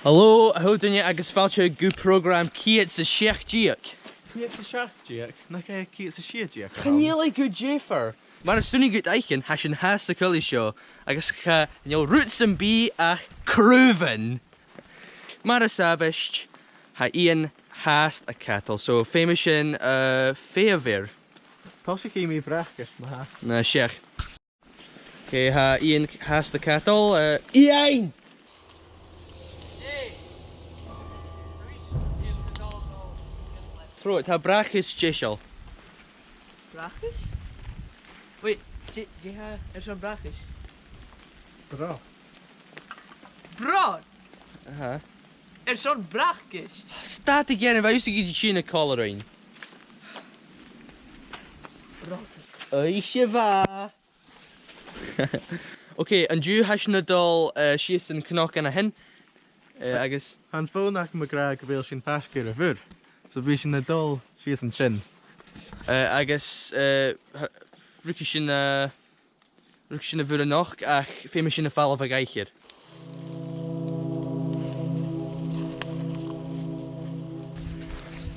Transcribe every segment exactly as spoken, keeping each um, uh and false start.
Halò, a h-uile duine agus fàilte gu prògram ceud 's a seachd deug. Ceud 's a seachd deug? Nach e ceud 's a sia deug a th' ann? Chan eil e gu diofar. Mar as urrainn dhut fhaicinn, tha sinn fhathast a' coiseachd seo, agus chan eil rud sam bith ach craobhan. Mar as àbhaist, tha Iain fhathast a' cadal, so feumaidh sinn, uh, feitheamh air. Tha sinn a' cur bracaist, ma-thà. Na, seadh. Okay, tha Iain fhathast a' cadal, uh, Iain! Trobhad, tha bracaist deiseil. Bracaist? Wait, dè, dè tha airson bracaist? Brot. Brot? Aha. Airson bracaist? Stad a' gearan, bha thusa gu bhith a' tighinn còmhla rinn. Brot. Oidhche mhath. Okay, an-diugh tha sinn a' dol, eh, sìos an cnoc an sin, eh, agus tha am fonn agam ag ràdh gu bheil sinn faisg air a' mhuir. So bidh sinn a' dol sìos an sin. Eh, agus, eh, tha, ruigidh sinn, eh, ruigidh sinn a' mhuir a-nochd, ach feumaidh sinn a' falbh ag aithghearr.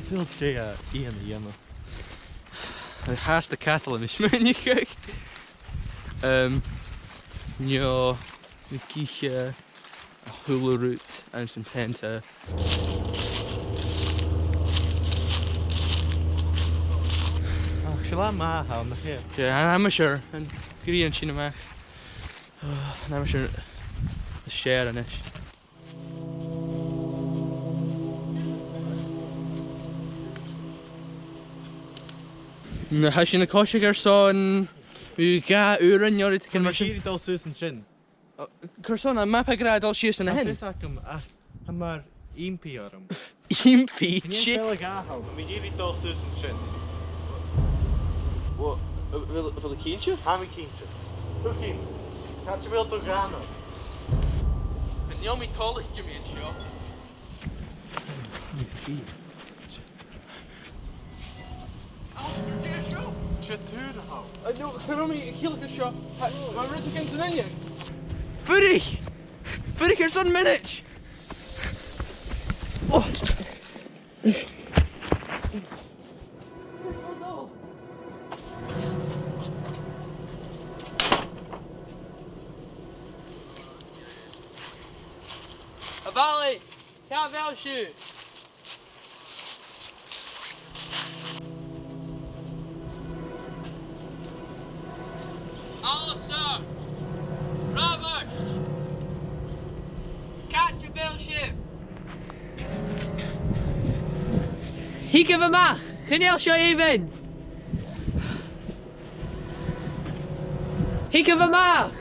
Saoil dè tha Iain a' dèanamh. Tha e fhathast a' cadal, tha mi a' smaoineachadh. Um, no, na githe, a h-uile rud anns an teanta. Ach, 's e latha math a th' ann, nach e? 'S e, an aimsir, an ghrian sin a-mach. Oh, an aimsir as fheàrr a-nis. Na, tha sinn a' coiseachd airson mu dhà uair an-diugh, no rudeigin mar sin. Tha mi ag iarraidh dol suas an sin. Oh, carson, tha am mapa ag ràdh dol sìos an sin? Tha fios agam, ach tha mar impidh orm. Impidh? Chan eil fhios agam. Tha mi ag iarraidh dol suas an sin. Wha-, a bheil, a bheil thu cinnteach? Tha mi cinnteach. Thugainn. Càit a bheil do dhàna? Chan eil mi toilichte mu dheidhinn seo. Tha mi sgìth. Alasdair, dè seo? 'S e tùr a th' ann. Ai, no, chan eil mi a' ciallachadh seo. Tha, tha rudeigin san inneal. Fuirich! Fuirich airson mionaid! Oh! A bhalaich! Càit a bheil sibh? Alasdair! Robert! Càit a bheil sibh? Thigibh a-mach! Chan eil seo èibhinn! Thigibh a-mach!